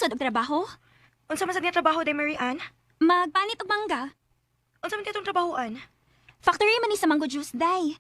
sad og trabaho? Unsa man sad nga trabaho day, Mary Ann? Magpanit og mangga. Unsa man itong trabahoan? Factory man ni sa mango juice, day.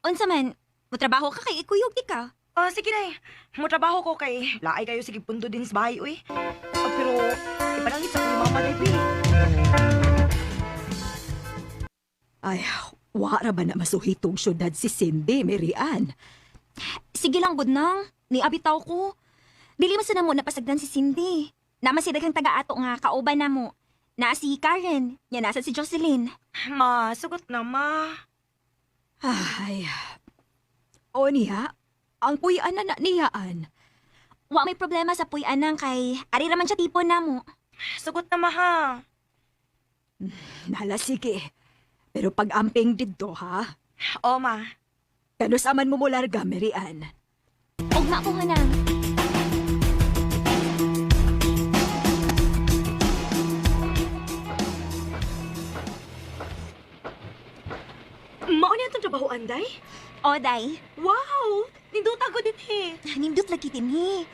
Unsa man, motrabaho ka kay ikuyog di ka. Ah, sige day. Mo trabaho ko kay laay kayo sige pundo din sa bahay uy. Ah, pero ipanangit sa kong mama day bi. Ay, wara ba na masuhitong syudad si Cindy, Mary Ann? Sige lang gud nang, niabitaw ko. Dili man sa namo napasagdan si Cindy. Naman si daghang taga-ato nga kauban na mo. Naa si Karen, nya nasa si Jocelyn. Ma, sugot na ma. Ay, o niya, ang puy-an na na niyaan. Wa may problema sa puy-anang kay ari raman siya tipo namo. Sugot na ma ha. Nala, sige. Pero pag-amping didto, ha? O ma. Kanus aman mo mularga, Mary Ann. Ugma ko hanang. Mao niya itong trabahoan day? O day, Wow! Nindot ako din eh. nindot lagi dinhi.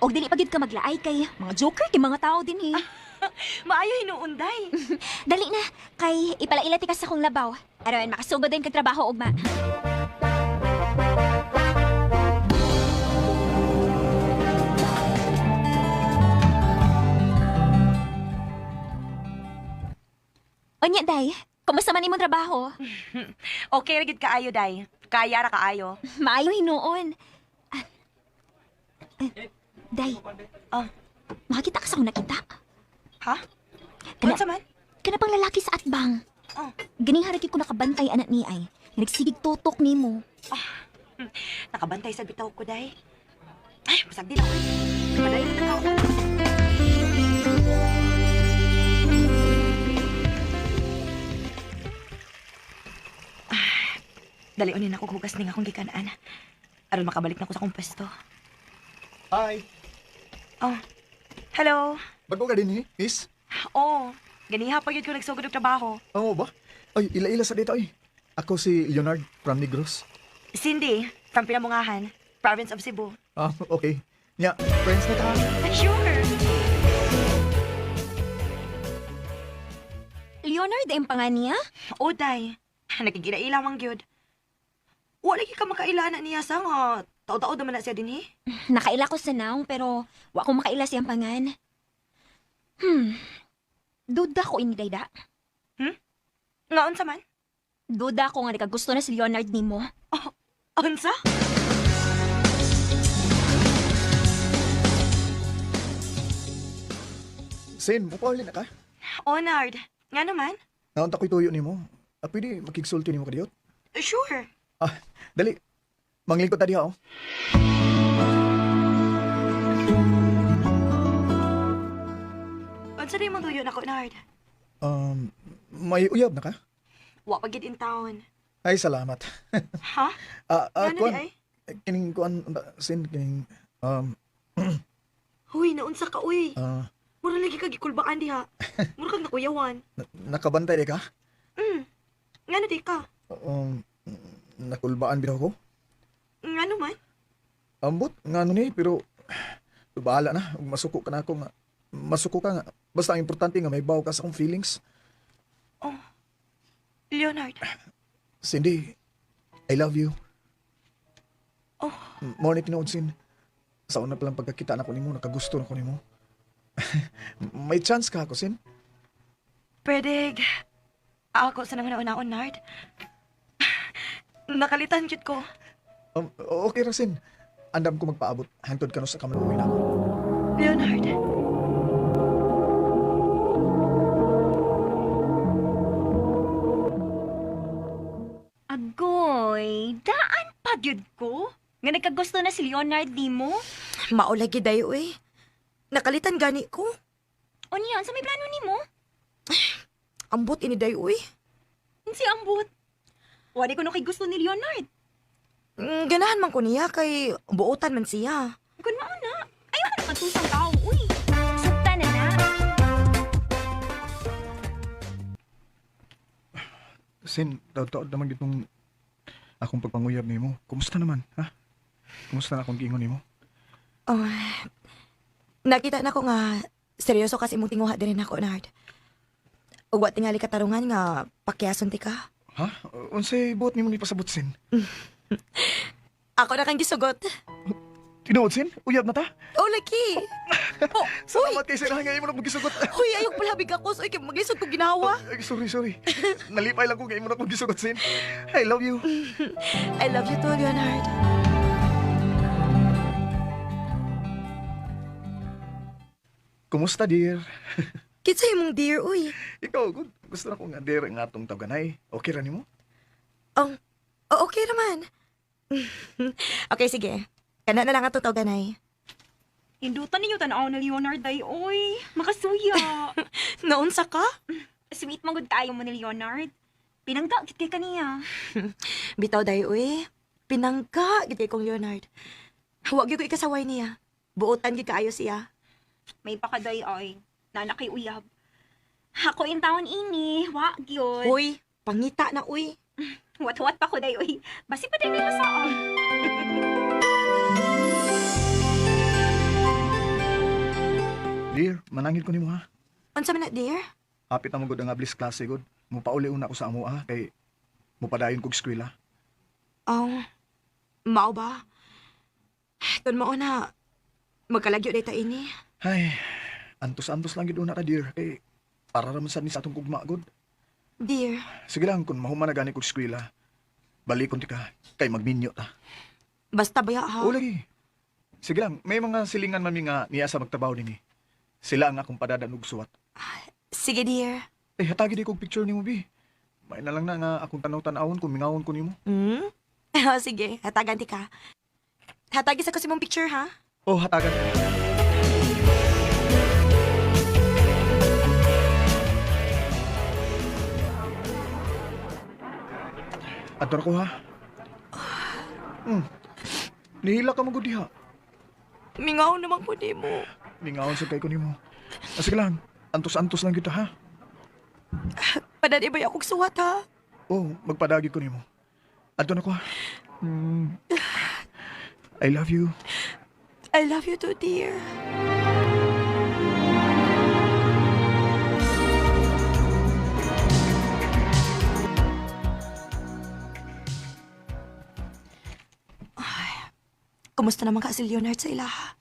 Og dili pa gyud ka maglaay kay mga joker kay mga tao dinhi. Maayo hinuon day. Dali na kay ipalaila ti ka sa akong labaw. Aron makasugod din kag trabaho ugma. Unya, day. Kumusta man imong trabaho? Okay ra gid kaayo day. Kaya ra kaayo. Maayo hinuon. Ah, eh, day. Ah. Makakita ka sa akong nakita. Ha? Kana, Unsa man? kana pang lalaki sa atbang. Oh. Ganing haraki ko nakabantay anak ni ay. Nagsigig tutok nimo. Nakabantay sa bitaw ko day. Ay, masag din ako. Padayon na ka. Ah, dali unin ako hugas ning akong gikanaan. Aron makabalik na ko sa akong pwesto. Hi! Oh. Hello. Bago ka din eh, miss? Oh, ganiha pa gyud ko nagsugod og trabaho. Oo ba? Ay, ila-ila sa dito ay. Ako si Leonard from Negros. Cindy, from Pinamungahan, province of Cebu. Ah, okay. Nya, friends na ta. Sure. Leonard ang pangan niya? O, day. Nagkikinaila man gyud. Wala lagi ka makaila na niya sa nga. Tao-tao naman na siya din eh. Nakaila ko sa naong pero wa ko makaila siyang pangan. Duda ko ini dayda. Nga unsa man? Duda ko nga nakagusto na si Leonard nimo. Unsa? Sin, mupauli na ka? Onard, nga naman? Naunta ko'y tuyo nimo. Ah, pwede makigsulti nimo kadiyot? Sure. Ah, dali. Manglingkod ta diha oh. Unsa di mong tuyo nako, Nard? Um, may uyab na ka? Wa pa gid in town. Ay, salamat. Ha? Ah, ah, Ngano di kuan, ay? kining kuan, sin, kining, Huy, naunsa ka uy. ah, Mura lagi ka gikulbaan diha. Mura kag nakuyawan. nakabantay di ka? Ngano di ka? Um, nakulbaan bitaw ko? Ngano man? Ambot, nga ano ni, pero bahala na. Ug masuko ka na ako nga. Masuko ka nga. Basta ang importante nga may baw ka sa akong feelings. Leonard. Cindy, I love you. Oh. Mao ni tinuod, Sin. Sa una palang pagkakita na ko nimo, nakagusto na ko nimo. May chance ka ako, Sin. Pwede. Ako sa nang naon Nard. Nakalitan jud ko. Okay ra, Sin. Andam ko magpaabot. Hangtod ka no sa kamaluwi na ako. Leonard. Agoy, daan pa gyud ko. Nga nagkagusto na si Leonard nimo. Maulagi dayo eh. Nakalitan gani ko. Unya, unsa may plano nimo? Ambot ini dayo eh. Unsi ambot? Wala ko no kay gusto ni Leonard. Ganahan man ko niya kay buotan man siya. Kun mao na. Ayaw ka na pagtusang tao, uy. Sugta na na. Sin, taod-taod naman gitong akong pagpanguyab nimo. Kumusta naman, ha? Kumusta na akong giingon nimo? Oh, Nakita na ko nga seryoso kasi imong tinguha diri nako, Nard. Ug wa tingali katarungan nga pakyason ti ka. Ha? Unsay buot nimo ni pasabot, Sin? Ako na kang gisugot. Tinuod, Sin? Uyab na ta? Oh, laki. Oh, Salamat kay Sin, ha, nga imo na kong gisugot. Huy, ayok palabig ako. So, ikay maglisod kog ginawa. Ay, sorry, sorry. Nalipay lang ko kay imo na kong gisugot, Sin. I love you. I love you too, Leonard. Kumusta, dear? Kitsa imong dear, uy. Ikaw, good. Gusto na ko nga, dear, nga atong taganay. Okay ra nimo? Oh, oh, okay naman. Okay, sige. Kana na lang ato tawganay. Hindutan ninyo tanaw na Leonard day, oy. Makasuya. Naunsa ka? Sweet man gud kaayo mo ni Leonard. Pinangga gid kay kaniya. Bitaw day, uy. Pinangka, gid kay kong Leonard. Huwag gyud ko ikasaway niya. Buotan gid kaayo siya. May pakaday ay. Nana kay uyab. Ako in taon ini, wa gyud. Uy, pangita na, uy. Huwat-huwat pa ko day oy. Basi pa day may masaon. Dear, manangil ko nimo ha. Unsa man na, dear? Hapit na mo gud ang ablis klase gud. Mupauli una ko sa amo ha kay mupadayon kog eskwela. Oh, mao ba? Kun mao na, magkalagyo day ta ini. Ay, antos-antos lang gid una ta dear kay para ra man sad ni sa atong kugma gud. Dear, Sige lang kun mahuman na gani kog eskwela. Balikon ti ka kay magminyo ta. basta baya ha? Oo lagi. Sige lang, may mga silingan man mi nga niya sa magtrabaho nini. Sila ang akong padadan og suwat. Sige, dear. Eh, hatagi di kog picture nimo bi. May na lang na nga akong tanaw-tanawon kung mingawon ko nimo. Hmm? Oh, sige, hatagan ti ka. Hatagi sa ko si mong picture, ha? Oh, hatagan. Adto na ko ha. Hmm. Nihila ka mo gud diha. Mingaw naman ko di mo. Mingawon sa kay ko nimo. Ah, sige lang. Antos-antos lang kita ha. Padan ibay akong suwat, ha? Oh, magpadagi ko nimo. Adto na ko ha. I love you. I love you too, dear. Ay, kumusta naman ka si Leonard sa ilaha?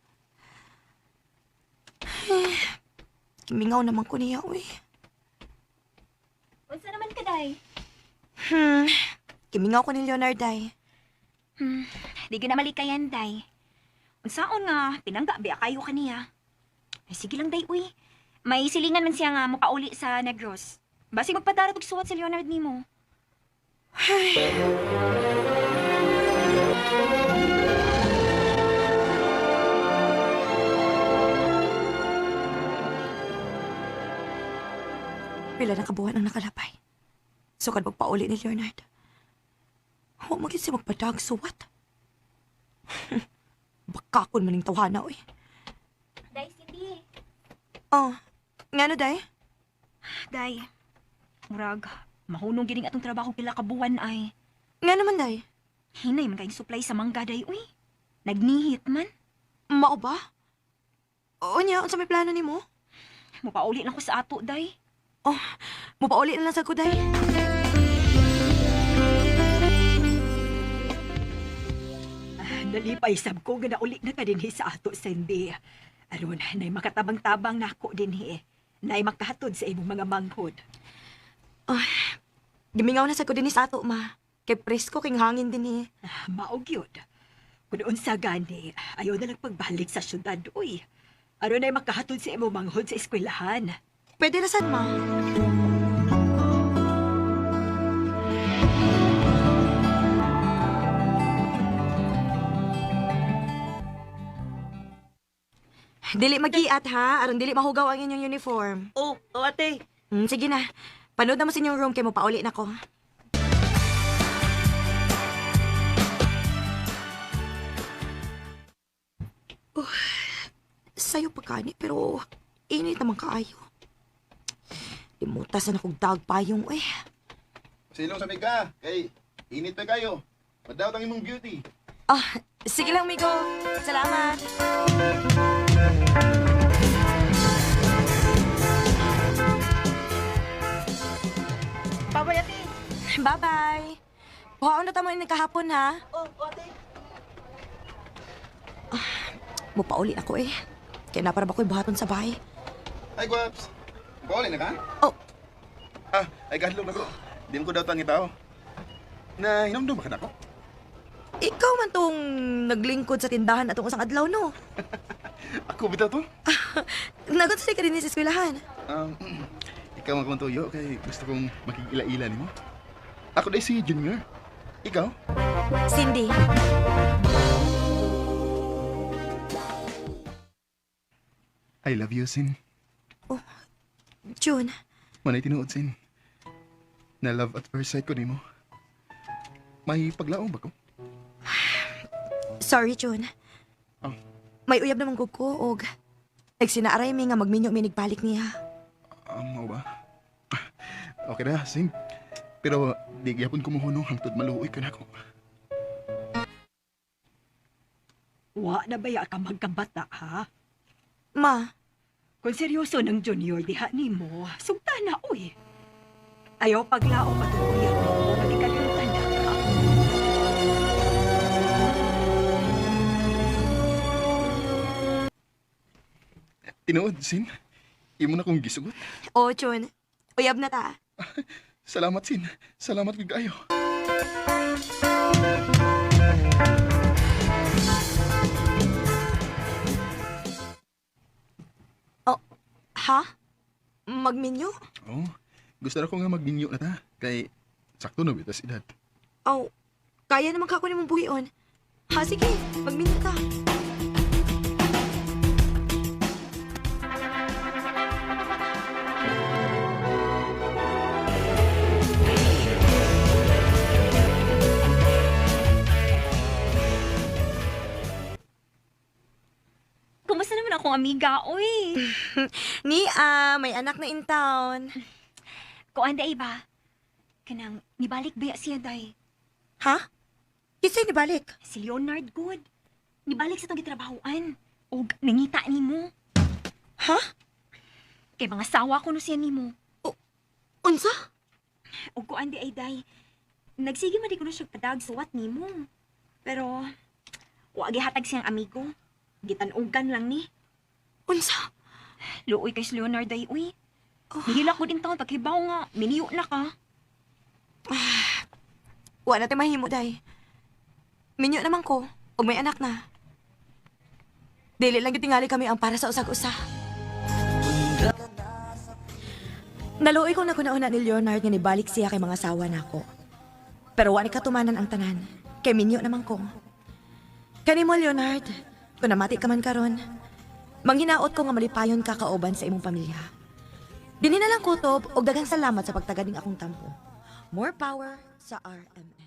Eh, kimingaw naman ko niya, uy. Unsa naman ka day? Hmm, kimingaw ko ni Leonard, ay. Di gyud na malikayan day. Unsaon nga pinangga biya kayo kaniya. Ay, sige lang day uy. May silingan man siya nga mopauli sa Negros. Basi magpadara og suwat si Leonard nimo. Pila na kabuhan ang nakalapay. Sukad magpauli ni Leonard. Huwag mo siya magpadag suwat. Bakakon maning tawhana, oy. Day Cindy. Oh, ngano, day? Day. Murag mahunong gining atong trabaho pila ka buwan ay. Nga naman, day? Hinay man kayong supply sa mangga day uy. Nagnihit man. Mao ba? Oo niya, unsa may plano nimo? Mopauli na ko sa ato day. Oh, mupauli na lang sa ko, day. Nalipay sab ko nga nauli na ka dinhi sa ato, Cindy. Aron, nay makatabang-tabang nako dinhi. Nay makahatod sa imong mga manghod. Gimingaw na sa ko dinhi sa ato, ma. Kay presko king hangin dinhi. Ah, mao gyud. Kun unsa gani, ayaw na lang pagbalik sa syudad, uy. Aron nay makahatod sa imong manghod sa eskwelahan. Pwede na sad, ma. Dili magiat ha, aron dili mahugaw ang inyong uniform. Oh, oh ate. Sige na. Panood na mo sa inyong room kay mo pauli na ko. Oh, sayo pa kani pero init naman kaayo. Limutas na akong dagpayong eh. Silong sa ka, kay init pa kayo. Madawat ang imong beauty. Ah, sige lang, Migo. Salamat. Bye-bye. Kuhaon na tamo ini kahapon, ha? Oh, ate. Mupauli ako eh. Kaya na para ba ko'y buhaton sa bahay? Ay, guwaps. Pauli na ka? Oh, Ah, ay kahadlok na ko. Di mo ko daw tangi tao. Na hinumdum ba ka nako? Ikaw man tong naglingkod sa tindahan atong usang adlaw, no? Ako bitaw to. Nagunsa ka din sa eskwelahan. Ikaw ang akong tuyo kay gusto kong makikila-ila nimo. Ako dai si Junior. Ikaw? Cindy. I love you, Sin. June. Manay tinuod, Sin. Na love at first sight ko nimo. May paglaom ba ko? Sorry, June. Oh. May uyab naman gud ko, og nagsinaaray mi nga magminyo mi nagbalik niya. Mao ba? Okay na, Sin. Pero di gyapon kumuhunong hangtod maluoy ka nako. Wa na baya ka magkabata, ha? Ma, Kung seryoso ng junior diha nimo, sugta na, uy. Ayaw paglao patong uyab mo, matikalimutan na ka. Tinuod, Sin. Imo na kong gisugot. oh, June. Uyab na ta. Salamat, Sin. Salamat gud kaayo. Oh, ha? Magminyo? Oh, gusto na ko nga magminyo na ta. Kay sakto na bitas edad. Oh, kaya naman ka ko nimong buhion. Ha, sige, magminyo ta. Kumusta naman akong amiga, uy? Ni, ah, may anak na in town. Kuan day ba? Kanang nibalik ba siya day? Ha? Kisay nibalik. Si Leonard Good. Nibalik sa tong gitrabahoan. Og nangita nimo. Ha? Kay mga sawa ko no siya nimo. Unsa? Og kuan di ay day. Nagsige man di ko na siya padag suwat nimo. Pero wa gihatag siyang amigo. Gitan-ogan lang ni. Unsa? Luoy kay si Leonard day uy. Nihila ko din taon paghibaw nga miniyo na ka. Wa na tay mahimo, day. Minyo naman ko, og may anak na. Dili lang gyud tingali kami ang para sa usag-usa. Naluoy ko na kunauna ni Leonard nga nibalik siya kay mga asawa nako. Pero wa ni katumanan ang tanan. Kay minyo naman ko. Kanimo Leonard, kung namati ka man karon, manghinaot ko nga malipayon ka kauban sa imong pamilya. Dinhi na lang kutob og daghang salamat sa pagtaganing akong tampo. More power sa RMN.